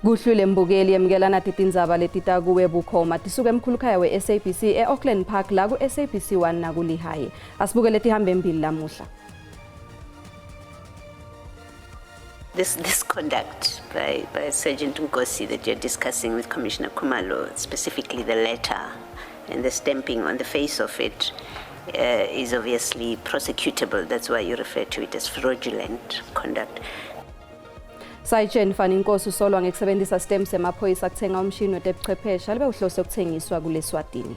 Kuhlwile mbukeli yemukelana titindzaba letita kuwe bukhoma tisuka emkhulukhaya we-SABC e-Auckland Park la ku-SABC 1 nakulihaye. Asibukele tihambe embili lamuhla. This, this conduct by, by Sergeant Nkosi that you're discussing with Commissioner Khumalo, specifically the letter and the stamping on the face of it, is obviously prosecutable. That's why you refer to it as fraudulent conduct. Sayitsheni Fani Nkosi usolwa ngekusebenzisa sitembu semaphoyisa kuthenga umshini wetebuchwephesha libe uhlose ukuthengiswa kuleswatini.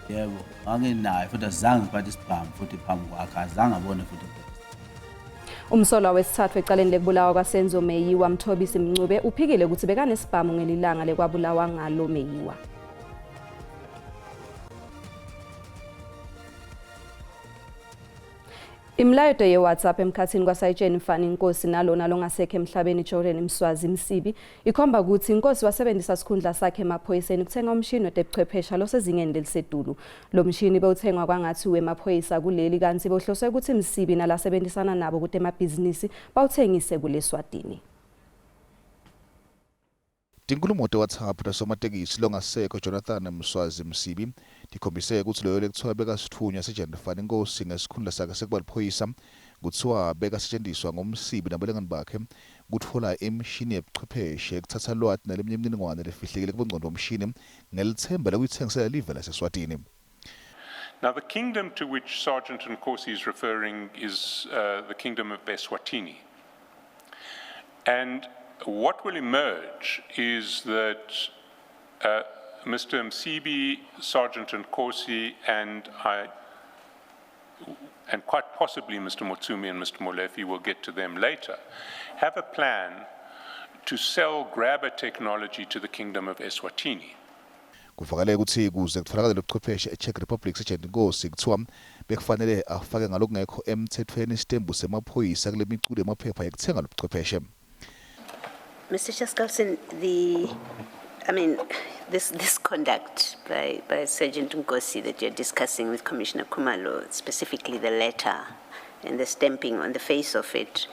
Yebo, nganginayo futhi azange ngiphathe isibhamu futhi phambi kwakhe, azange abone futhi. Umsolwa wesithathu ecaleni lekubulawa kwaSenzo Meyiwa Mthobisi Mncube uphikile ukuthi bekanesibhamu ngelilanga lekwabulawa ngalo Meyiwa. Imilayeto ye-WhatsApp emkhathini kwaSayitsheni Mfani Nkosi nalona longasekho emhlabeni Jordan Mswazi Msibi ikhomba ukuthi Nkosi wasebenzisa sikhundla sakhe emaphoyiseni ukuthenga umshini wetebuchwephesha losezingeni lelisetulu. Lo mshini bewuthengwa kwangathi wemaphoyisa kuleli kanti bewuhloswe ukuthi Msibi nalasebenzisana nabo kutemabhizinisi bawuthengise kuleswatini. Tinkhulumo te-WhatsApp tasomatekisi longasekho Jonathan Mswazi Msibi tikhombise kutsi loyo lekuthiwa bekasitfunywa Sergeant Fani Nkosi ngesikhundla sakhe sekuba liphoyisa kuthiwa bekasetjentiswa nguMsibi nabalingani bakhe kutfola imishini yebuchwepheshe yekutsatsa lwati naleminye imininingwane lefihlekile kubongcondvomshini ngelitsemba lekuyitsengisela live laseSwatini. Now, the kingdom to which Sergeant Nkosi is referring is the kingdom of Eswatini. And what will emerge is that Mr. Msibi, Sergeant Nkosi, and and quite possibly Mr. Motsumi and Mr. Molefi, will get to them later, have a plan to sell grabber technology to the kingdom of Eswatini. Kuvakale kutsi kuze kutfolakale lobuchwepheshe eCzech Republic Sergeant Nkosi kuthiwa bekufanele afake ngalokungekho emtsetfweni sitembu semaphoyisa kule miculo yemaphepha yekutsenga lobuchwepheshe. Mr. Chaskalson, the, I mean, this, this conduct by, by Sergeant Nkosi that you're discussing with Commissioner Khumalo, specifically the letter and the stamping on the face of it,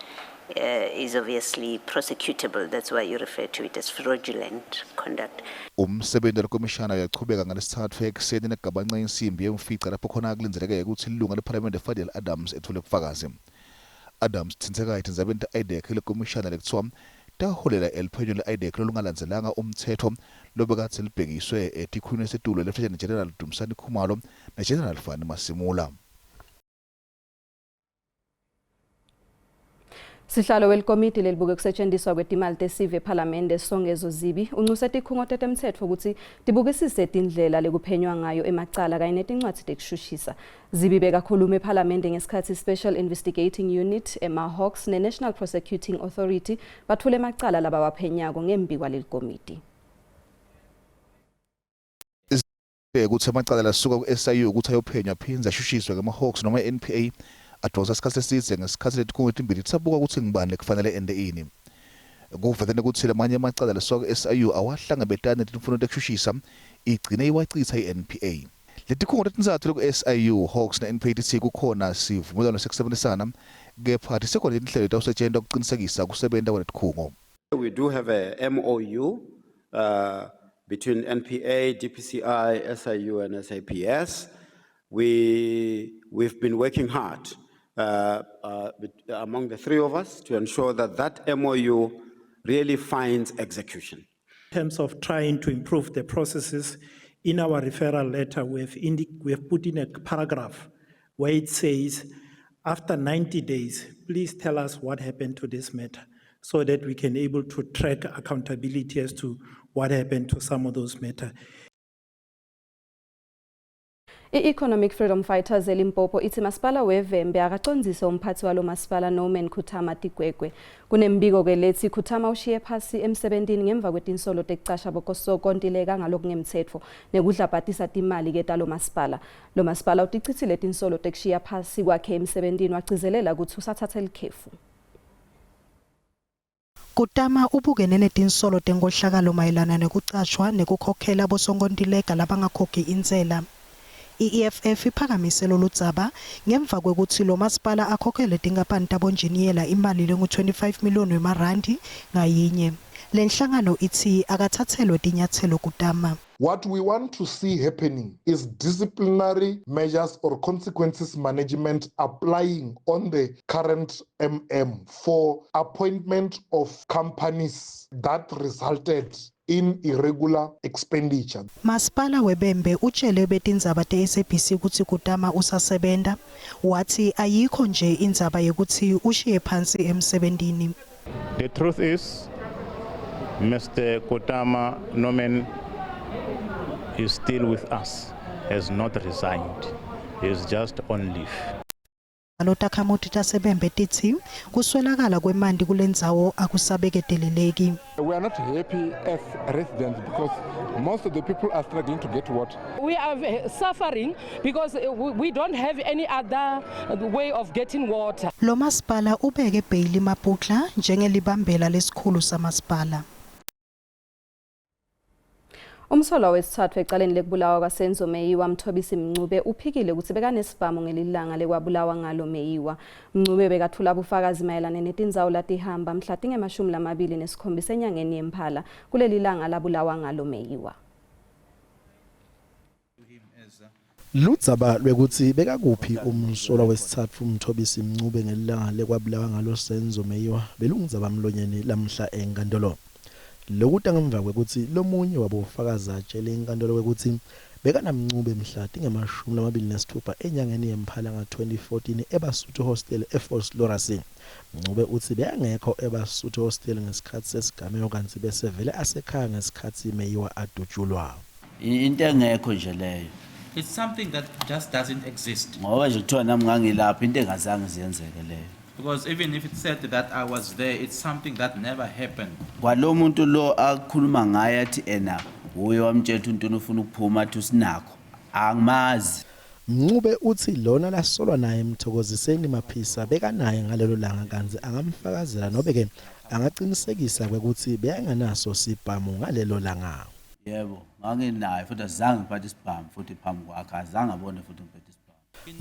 is obviously prosecutable. That's why you refer to it as fraudulent conduct. Umsebenzi walekomishana uyachubeka ngalesithathu ekuseni negabanca insimbi yemfica lapho khona kulindzeleke kutsi ilunga lephalamende Fadiel Adams etfule bufakazi. Adams tsintseka etindzabeni ta-IDAC lekomishana lekuthiwa taholela eluphenyweni lwe-IDAC lolungalandzelanga umtsetfo lobekadze lubhekiswe etikhulwini lesetulu Lieutenant General Dumisani Khumalo na-General Fani Masimula. Sihlalo welikomiti lelibuke kusetshenziswa kwetimali tesive ephalamende Songezo Zibi uncuse tikhungo tetemtsetfo ukuthi tibukisise tindlela lekuphenywa ngayo emacala kanye netincwadzi tekushushisa. Zibi bekakhuluma ephalamende ngesikhathi Special Investigating Unit, ema-Hawks ne-National Prosecuting Authority batfule emacala labawaphenyako ngembi kwalelikomiti. Ukuthi amacala lasuka ku-SIU ukuthi ayophenywa aphindze ashushiswe ngema-Hawks noma i-NPA adonsa isikhathi esidze ngesikhathi letikhungo letimbili tisabuka ukuthi ngubani lekufanele ente ini. Kuvetene kutsi lamanye emacala lasuka ku-SIU awahlangabetani netimfuno tekushushisa igcine iwacitsa i-NPA. Letikhungo letintsatfu leku-SIU, Hawks ne-NPA titsi kukhona sivumelwano sekusebenzisana kepha tisekhona tinhlelo letawusetjentwa kucinisekisa kusebenta kwaletikhungo. We do have a MOU between NPA, DPCI, SIU, and SAPS. We've been working hard among the three of us to ensure that that MOU really finds execution. In terms of trying to improve the processes, in our referral letter, we have put in a paragraph where it says, after 90 days, please tell us what happened to this matter so that we can able to track accountability as to what happened to some of those matters. I-Economic Freedom Fighters eLimpopo ithi masipala weVhembe akacondzise umphathi walo masipala Norman Kutama Tigwegwe. Kunembiko ke lethi Kutama ushiye phasi emsebentini ngemva kwetinsolo tekucasha bokosokontileka ngalokungemtsetfo nekudlabhatisa timali ke talo masipala. Lo masipala utichithile tinsolo tekushiya phasi kwakhe emsebentini wagcizelela kutsi usathatha likhefu. Kutama ubukene netinsolo tenkohlakalo mayelana nekucashwa nekukhokhela bosonkontileka labangakhokhi intsela. I-EFF iphakamise loludzaba ngemva kwekutsi lo masipala akhokhele tinkampani tabonjiniyela imali lengu-25 million wemarandi ngayinye. Lenhlangano itsi akatsatselwe tinyatselo Kutama. What we want to see happening is disciplinary measures or consequences management applying on the current MM for appointment of companies that resulted in irregular expenditure. Masipala weBembe utjele betindzaba te-SABC kutsi Kutama usasebenta, watsi ayikho nje indzaba yekutsi ushiye phansi emsebentini. The truth is, Mr. Kutama Norman is still with us, has not resigned. He is just on leave. Takhamuti taseBembe titsi kuswelakala kwemanti kulendzawo akusabeketeleleki. We are not happy as residents because most of the people are struggling to get water. We are suffering because we don't have any other way of getting water. Lo masipala ubeke Bailey Maputla njengelibambela lesikhulu samasipala. Umsolwa wesithathu ecaleni lekubulawa kwaSenzo Meyiwa, Mthobisi Mncube, uphikile ukuthi bekanesibhamu ngelilanga lekwabulawa ngalo Meyiwa. Mncube bekathula bufakazi mayelana netindzawo latihamba mhla tinge-27 enyangeni yeMphala kuleli langa labulawa ngalo Meyiwa. Ludzaba lwekutsi bekakuphi umsolwa wesitsatfu Mthobisi Mncube ngelilanga lekwabulawa ngalo Senzo Meyiwa belungudzaba mlonyeni lamhla enkantolo. Lokuta ngemva kwekutsi lomunye wabofakazi atjele inkantolo kwekutsi bekanaMncube mhla tinge-26 enyangeni yeMphala nga-2014 eBasuthu Hostel eVosloorus. Mncube utsi bekangekho eBasuthu Hostel ngesikhatsi sesigameko kantsi bese vele asekhaya ngesikhatsi Meyiwa adutshulwa. Into engekho nje leyo. It's something that just doesn't exist. Ngoba nje kuthiwa nami ngangilapha, into engazange ziyenzeke leyo. Because even if it said that I was there, it's something that never happened. Kwalo muntu lo akhuluma ngaye athi ena uye wamtshela ukuthi uNtuli ufuna ukuphuma, athi usinakho, angimazi. Mncube utsi lona lasolwa naye Mthokoziseni Maphisa bekanaye ngalelo langa kantsi angamfakazela nobe-ke angacinisekisa kwekutsi bekanganaso sibhamu ngalelo langa. Yebo, nganginaye futhi azange ngiphathe isibhamu futhi phambi kwakhe, azange abone futhi ngiphethe isibhamu.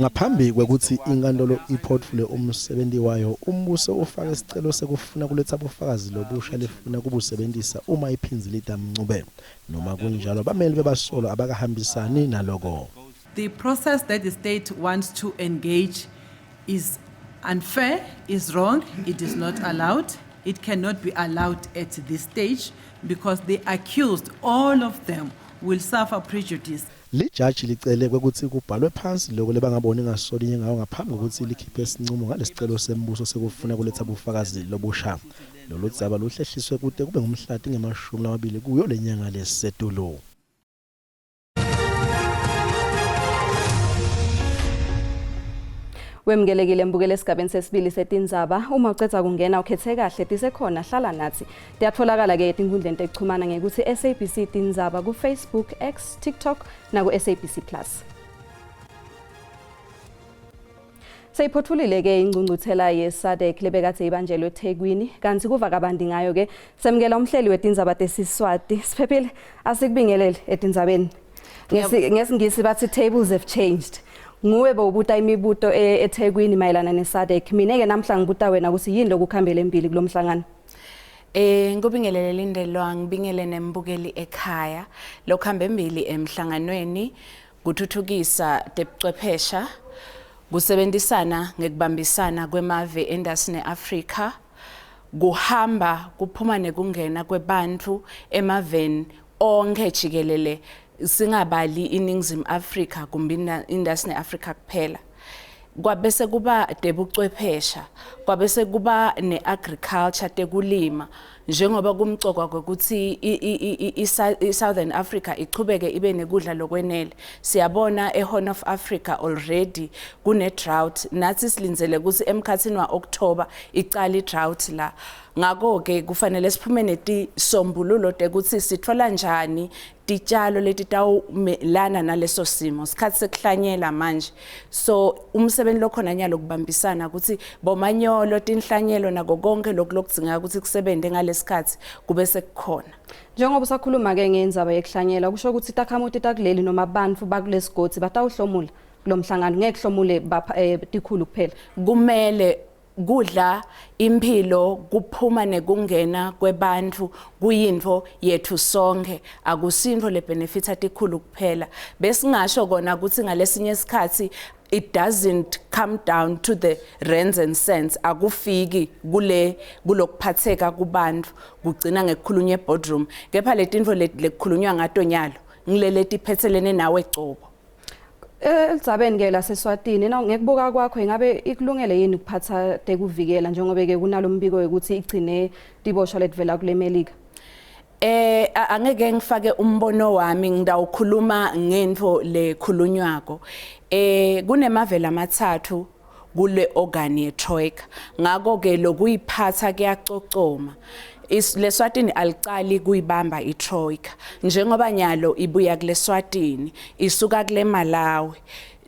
Ngaphambi kwekutsi inkantolo iphotfule umsebenti wayo, umbuso ufake sicelo sekufuna kuletsa bufakazi lobusha lefuna kubusebentisa uma iphindzilita Mncube. Noma kunjalo, bameli bebasolwa abakahambisani naloko. The process that the state wants to engage is unfair, is wrong, it is not allowed. It cannot be allowed at this stage because the accused, all of them, will suffer prejudice. Lijaji licele kwekutsi kubhalwe phansi loko lebangaboni ngasolinye ngawo ngaphambi kwekutsi likhiphe sincumo ngalesicelo sembuso sekufuna kuletsa bufakazi lobusha. Lolu dzaba luhlehliswe kute kube ngumhla tinge-20 kuyo lenyanga lesetulu. Wemukelekile mbukele esigabeni sesibili setindzaba. Uma ucedza kungena ukhethe kahle, tisekhona, hlala nathi. Tiyatfolakala ke etinkundleni tekuchumana ngekuthi SABC Tindzaba ku-Facebook, X, TikTok naku-SABC Plus. Seyiphothulile ke ingcungcuthela ye-SADC lebekade ibanjelwe eThekwini, kanti kuva kabanti ngayo ke semukela umhleli wetindzaba tesiswati. Siphephile, asikubingelele etindzabeni. NgesiNgisi bathi tables have changed. Nguwe bowubuta imibuto eThekwini mayelana ne-SADC. Mina-ke namhla ngibuta wena ukuthi yini lokukhambele embili kulo mhlangano? Ngikubingelele Lindelwa, ngibingele nembukeli ekhaya. Lokuhamba embili emhlanganweni kuthuthukisa tebuchwephesha, kusebenzisana ngekubambisana kwemave endasi neAfrika, kuhamba kuphuma nekungena kwebantfu emaveni onke jikelele, singabali iNingizimu Afrika kumbe indasi neAfrika kuphela. Kwabese kuba tebuchwephesha, kwabese kuba ne-agriculture, tekulima, njengoba kumcokwa kwekuthi i-Southern Africa ichubeke ibe nekudla lokwenele. Siyabona e-Horn of Africa already kune-drought, nathi silindzele ukuthi emkhathini wa-October icala i-drought la. Ngako-ke kufanele siphume netisombululo tekuthi sitfola njani titshalo letitawumelana naleso simo. Sikhathi sekuhlanyela manje, so umsebenzi lokhona nyalo kubambisana ukuthi bomanyolo, tinhlanyelo nako konke lokhu lokudzingeka ukuthi kusebente ngalesikhathi kube sekukhona. Njengoba usakhuluma-ke ngendzaba yekuhlanyela, kusho ukuthi takhamuti takuleli noma bantfu bakulesigodi batawuhlomula kulo mhlangano, ngeke kuhlomule tikhulu kuphela. Kumele kudla imphilo, kuphuma nekungena kwebantfu kuyintfo yetfu sonke, akusintfo lebenefitha tikhulu kuphela. Besingasho kona ukuthi ngalesinye isikhathi it doesn't come down to the rands and cents, akufiki kule kulokuphatheka kubantu, kugcina ngekukhulunywa eboardroom, kepha letintfo lekukhulunywa ngato nyalo ngilele tiphethelene nawe cobo. Eldzabeni ke laseSwatini, na ngekubuka kwakho ingabe ikulungele yini ukuphatha tekuvikela njengoba ke kunalombiko ukuthi igcine tiboshwa letivela kule Melika? Angeke ngifake umbono wami, ngidawukhuluma ngentfo lekhulunywako. Kunemavela amathathu kule organ ye troika, ngakho ke lokuyiphatha kuyacocoma. Leswatini alicali kuyibamba itroika, njengoba nyalo ibuya kuleswatini isuka kule Malawi.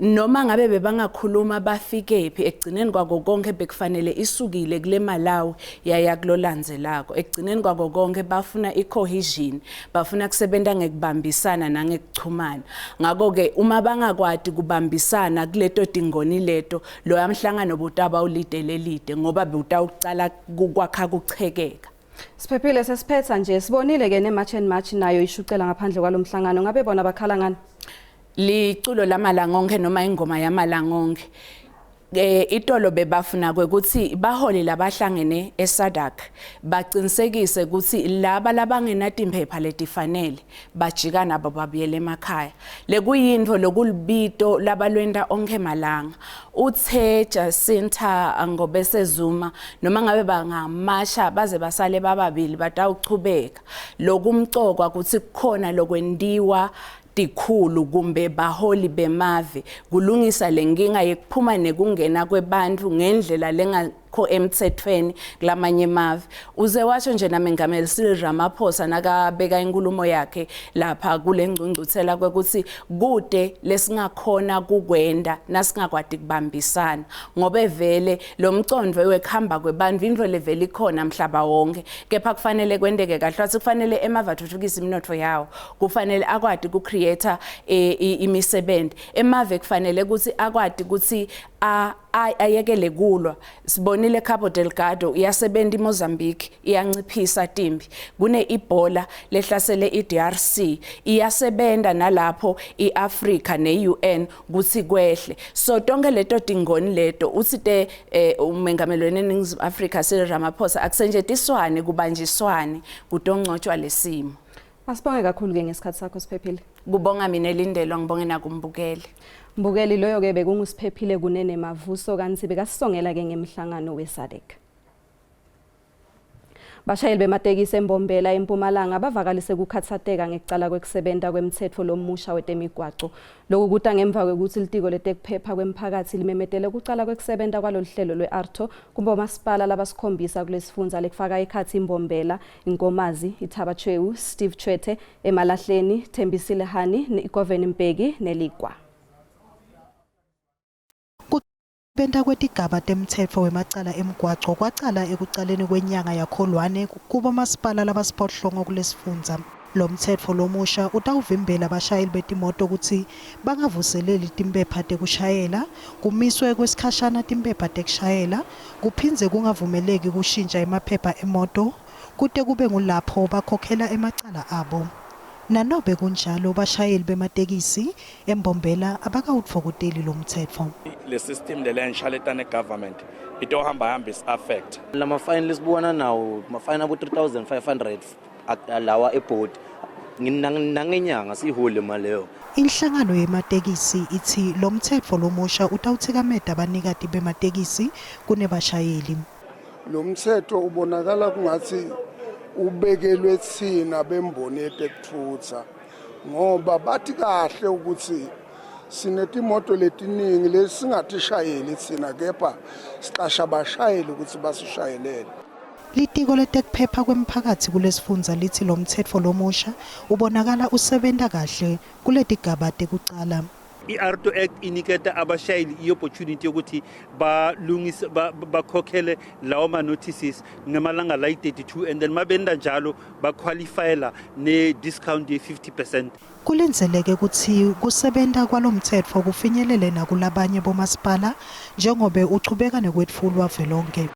Noma ngabe bebangakhuluma bafikephi, ekugcineni kwako konke bekufanele isukile kule Malawi yaya kulolandzelako. Ekugcineni kwako konke bafuna i-cohesion, bafuna kusebenta ngekubambisana nangekuchumana. Ngakho-ke uma bangakwati kubambisana kuleto tingoni leto, loya mhlangano butaba ulide lelide ngoba butawucala kwakha kuchekeka. Siphephile, sesiphetha nje, sibonile ke ne-March and March nayo ishucela ngaphandle kwalomhlangano, ngabe bona bakhala ngani? Liculo lamalanga onkhe noma ingoma yamalanga onkhe. Itolo bebafuna kwekuthi baholi labahlangene eSADC baqinisekise ukuthi laba labangenatimphepha letifanele bajika nabo babuyele emakhaya. Lekuyintfo lokulibito labalwenta onkhe malanga. Uthe Jacinta Ngobese Zuma noma ngabe bangamasha baze basale bababili batawuchubeka. Lokumcokwa kutsi kukhona lokwentiwa tikhulu kumbe baholi bemave kulungisa lenkinga yekuphuma nekungena kwebantfu ngendlela lengakho emtsetfweni kulamanye emave. Uze washo nje namengameli Cyril Ramaphosa nakabeka inkulumo yakhe lapha kule ngcungcuthela kwekuthi kude lesingakhona kukwenda nasingakwati kubambisana, ngobe vele lo mcondvo wekuhamba kwebantfu intfo levele ikhona mhlaba wonke, kepha kufanele kwenteke kahle. Wathi kufanele emave atfutfukise iminotfo yawo, kufanele akwati ku-create imisebenzi, emave kufanele ukuthi akwati ukuthi ayekele kulwa. Sibonile Cabo Delgado iyasebenza, iMozambique iyanciphisa timbi, kune Ebola lehlasele iDRC, iyasebenza nalapho iAfrica neUN kuthi kwehle. So tonke leto tingoni leto uthi te umengameli weNingizimu Afrika Cyril Ramaphosa akusenjetiswane kubanjiswane kutoncotshwa lesimo. Asibonge kakhulu ke ngesikhathi sakho, Siphephile. Kubonga mina Lindelwa, ngibonge nakumbukeli. Mbukeli, loyo ke bekunguSiphephile Kunene Mavuso, kanti bekasisongela ke ngemhlangano weSADC. Bashayeli bematekisi eMbombela eMpumalanga bavakalise kukhatsateka ngekucala kwekusebenta kwemtsetfo lomusha wetemigwaco. Loku kuta ngemva kwekutsi litiko letekuphepha kwemphakatsi limemetele kucala kwekusebenta kwalolu hlelo lwe-AARTO kubomasipala labasikhombisa kulesifundza, lekufaka ekhatsi iMbombela, Inkomazi, iThaba Chweu, Steve Tshwete, Emalahleni, Thembisile Hani, Govan Mbeki neLigwa. Kusebenta kwetigaba temtsetfo wemacala emgwaco kwacala ekucaleni kwenyanga yaKholwane kubomasipala labasiphohlongo kulesifundza. Lo mtsetfo lomusha utawuvimbela bashayeli betimoto kutsi bangavuseleli timphepha tekushayela, kumiswe kwesikhashana timphepha tekushayela, kuphindze kungavumeleki kushintsha emaphepha emoto kute kube ngulapho bakhokhela emacala abo. Nanobe kunjalo, bashayeli bematekisi eMbombela abakawutfokoteli lo mtsetfo. Le system lelensha letane government itohamba hamba is-affect. Lama-fine lesibukana nawo mafayini abo 3500 lawa ebhodi nangenyanga siyihole imali leyo. Inhlangano yematekisi itsi lo mtsetfo lomusha utawutsikameta banikati bematekisi kunebashayeli. Lo mtsetfo ubonakala kungatsi ubekelwe tsina bemboni yetekutfutsa, ngoba bathi kahle ukuthi sinetimoto letiningi lesingatishayeli tsina, kepha siqasha abashayeli ukuthi basishayelele. Litiko letekuphepha kwemphakatsi kulesifundza litsi lomtsetfo lomusha ubonakala usebenta kahle kuletigaba tekucala. I-AARTO Act iniketa abashayeli i-opportunity yokuthi balungise bakhokhele lawo ma-notices ngamalanga layi-32 and then mabenda njalo baqualifyela ne-discount ye-50%. Kulindzeleke kutsi kusebenta kwalomtsetfo kufinyelele nakulabanye bomasipala njengobe uchubeka nekwetfulwa velonkhe.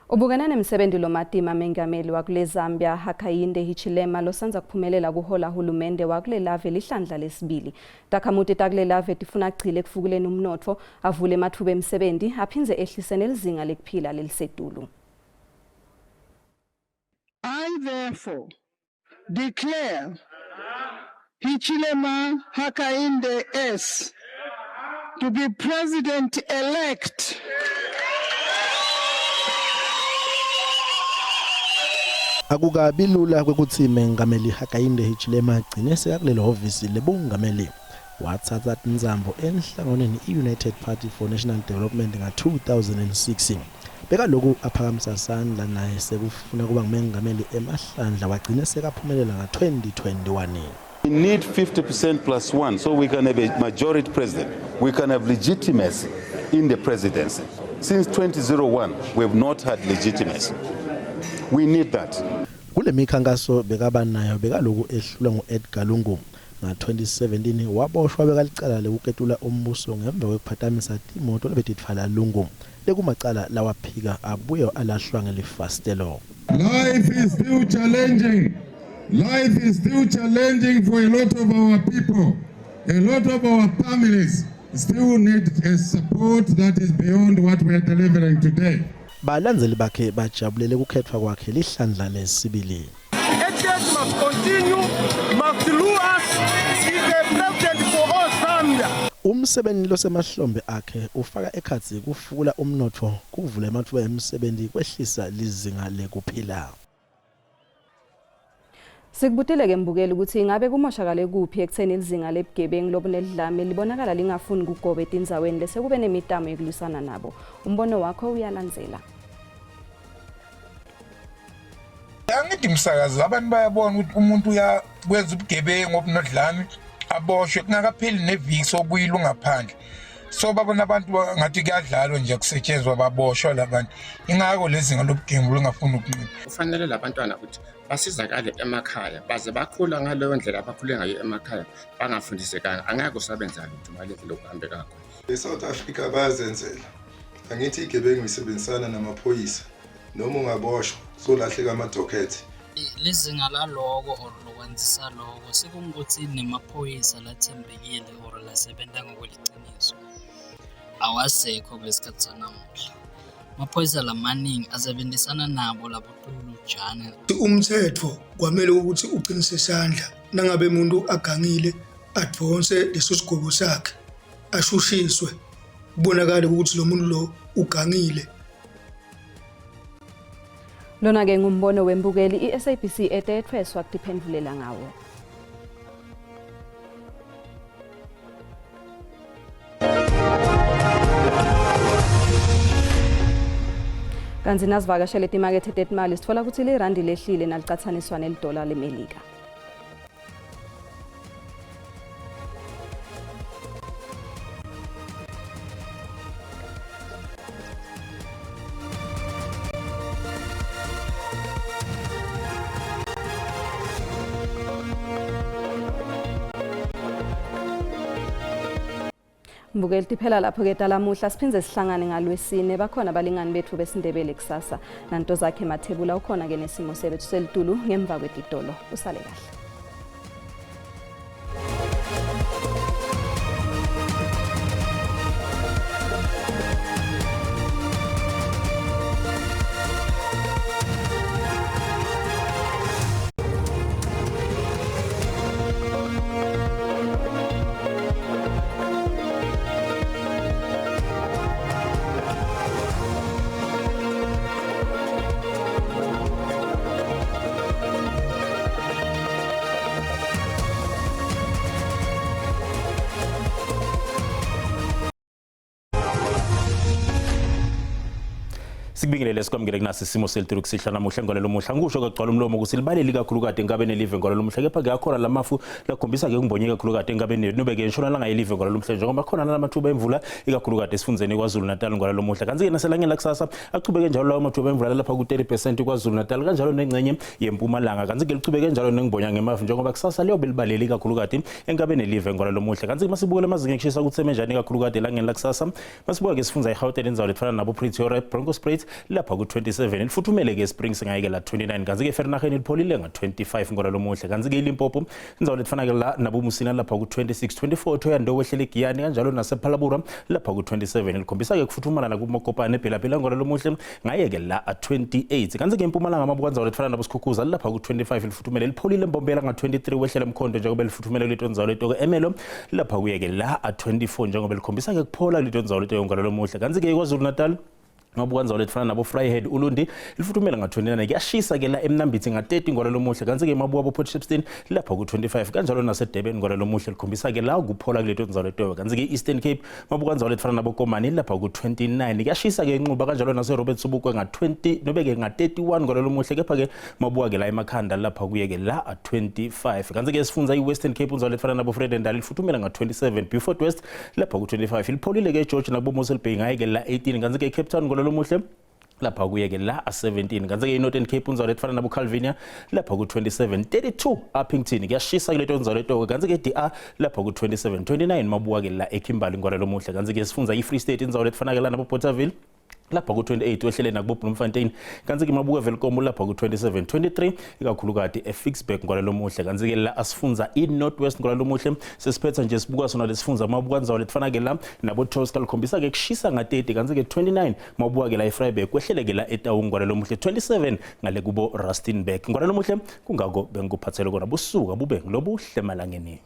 Ubukene nemsebenzi lomatima mengameli wakule Zambia Hakainde Hichilema losanza kuphumelela kuhola hulumende wakulelave lihlandla lesibili. Takhamuti takulelave tifuna agcile ekufukuleni umnotfo, avule ematfuba emsebenti, aphindze ehlise nelizinga lekuphila lelisetulu. I therefore declare Hichilema Hakainde S to be president-elect. Akukabi lula kwekutsi Mengameli Hakainde Hichilema agcine sekakulelo hhovisi lebungameli. Watsatsa tintsambo enhlanganweni i-United Party for National Development nga-2006. Bekaloku aphakamisa sandla naye sekufuna kuba ngumengameli emahlandla wagcine sekaphumelela nga-2021. We need 50% plus one so we can have a majority president. We can have legitimacy in the presidency. Since 2001, we have not had legitimacy. We need that. Kule mikhankaso bekaba nayo bekaloku ehlulwa ngu-Edgar Lungu. Nga-2017 waboshwa bekalicala lekuketula umbuso ngemva kwekuphatamisa timoto lebetitfwala Lungu lekumacala lawaphika abuye alahlwa ngelifasitelo. Life is still challenging. Life is still challenging for a lot of our people. A lot of our families still need a support that is beyond what we are delivering today. Balandzeli bakhe bajabulele kukhetfwa kwakhe lihlandla lesibili. HH must continue, must rule us, is a president for all Zambia. Umsebenzi losemahlombe akhe ufaka ekhatsi kufukula umnotfo, kuvula ematfuba emsebenti, kwehlisa lizinga lekuphila. Sikubutile ke mbukeli ukuthi ingabe kumoshakale kuphi ekutheni lizinga lebugebengu lobunedlame libonakala lingafuni kugoba etindzaweni lese kube nemitamo yekulwisana nabo. Umbono wakho uyalandzela. Angithi msakazi abantu bayabona ukuthi umuntu uyakwenza ubugebengu obunodlame aboshwe kungakapheli neviki sobuyile ungaphandle so babona abantu ngathi kuyadlalwa nje kusetshenzwa baboshwa labantu ingakho lezinga lobugebengu lungafuni ukuncipha. Kufanele labantwana ukuthi basizakale emakhaya baze bakhula ngaleyo ndlela abakhule ngayo emakhaya bangafundisekanga angeke usabenza lutho ngale ndlela okuhambe kakho. E-South Africa bayazenzela angithi igebengu isebenzisana namaphoyisa noma ungaboshwa solahleka amadokhethi. Lizinga laloko or lokwandzisa loko sekungukuthi nemaphoyisa lathembekile or lasebenta ngokweliciniso awasekho kulesikhathi sanamuhla. Amaphoyisa lamaningi asebenzisana nabo labotulujane. Umthetho kwamele ukuthi uqinise isandla nangabe umuntu agangile adonse leso sigwebo sakhe ashushiswe kubonakale ukuthi lo muntu lo ugangile. Lona ke ngumbono wembukeli iSABC etethweswa kutiphendvulela ngawo. Kanti nasivakashele timakethe tetimali sitfola ukuthi lirandi lehlile nalicatsaniswa nelidola leMelika. Mbukeli tiphela lapho-ke talamuhla siphindze sihlangane ngalwesine bakhona abalingani bethu besindebele kusasa nanto zakhe mathebula ukhona-ke nesimo sebethu selitulu ngemva kwetitolo usale kahle. Sikubingelele sikwamukele kunasi isimo selitulu kusihlwa namuhla ngolelo muhla. Ngikusho kagcwala umlomo ukuthi libaleli kakhulukati enkabe nelive ngolelo muhla kepha ke akhona lamafu lakhombisa ke kumbonye kakhulukati enkabe nobe ke entshonalanga yelive ngolelo muhla njengoba khona nalamathuba emvula ikakhulukati esifundzeni KwaZulu Natal ngolelo muhla. Kanti ke naselangeni lakusasa achubeke njalo lawo mathuba emvula lapha ku-30% KwaZulu Natal kanjalo nengxenye yempumalanga. Kanti ke lichubeke njalo nengibonya ngemafu njengoba kusasa liyobe libaleli ikakhulukati enkabe nelive ngolelo muhla. Kanti ke masibukele amazinga ekushisa ukuthi emenjani ikakhulukati elangeni lakusasa. Masibuka ke sifundza iGauteng indzawo letfana nabo Pretoria Bronkhorstspruit lapha ku-27 lifuthumele ke Springs ngayike la 29 kanti ke Vereeniging lipholile nga-25 ngolwa lomuhle kanti ke iLimpopo indzawo letfana ke la nabo Musina lapha ku-26 24 Thohoyandou wehlele Giyani kanjalo nasePhalaborwa lapha ku-27 likhombisa ke kufuthumala nakuMokopane Bela-Bela ngolwa lomuhle ngayeke la 28 kanti ke impumalanga mabuka ndzawo letfana nabo Skukuza lapha ku-25 lifuthumele lipholile Mbombela nga-23 wehlele Mkhondo njengoba lifuthumele kuleto ndzawo leto Ermelo lapha kuye-ke la a-24 njengoba likhombisa ke kuphola kuleto ndzawo leto yonke lolomuhle kanti-ke iKwaZulu Natal ngoba kwanzawo letifana nabo Vryheid Ulundi lifuthumela nga-29 kuyashisa ke la eMnambithi nga-30 ngolwa lomuhle kanti-ke mabuka bo Port Shepstone lapha ku-25 kanjalo naseDurban ngolwa lomuhle likhombisa ke la ukuphola kuleto ndzawo leto kanti-ke i-Eastern Cape mabuka ndzawo letifana nabo Komani lapha ku-29 kuyashisa ke inquba kanjalo nase-Robert Sobukwe nga-20 nobe-ke nga-31 ngolwa lomuhle kepha-ke mabuka ke la emakhanda lapha kuye-ke la 25 kanti-ke sifundza i-Western Cape ndzawo letifana nabo Vredendal lifuthumela nga-27 Beaufort West lapha ku-25 lipholile-ke eGeorge nakubo Mossel Bay ngaye-ke la 18 kanti-ke eCape Town ngolwa lomuhle lapha kuye-ke la 17 kanti-ke i-Northern Cape unzalo efana nabo Calvinia lapha ku-27 32 Upington kuyashisa kuleto nzalo etoko kanti-ke DR lapha ku-27 29 mabuka-ke la eKimberley ngolwa lomuhle kanti-ke sifundza i-Free State inzawo efana-ke la nabo Bothaville lapha ku-28 wehlele nakubo Bloemfontein kanti-ke mabuka Welkom lapha ku-27 23 ikakhulukati eFicksburg ngolwa lomuhle kanti-ke la asifundza i-North West ngolwa lomuhle sesiphetha nje sibuka sona lesifundza mabuka ndzawo letifana-ke la nabo Tosca likhombisa-ke kushisa nga-30 kanti-ke 29 mabuka-ke la eVryburg kwehlele-ke la eTaung ngolwa lomuhle 27 ngale kubo Rustenburg ngolwa lomuhle kungako bengikuphathele kona busuka bube ngilobuhle emalangeni.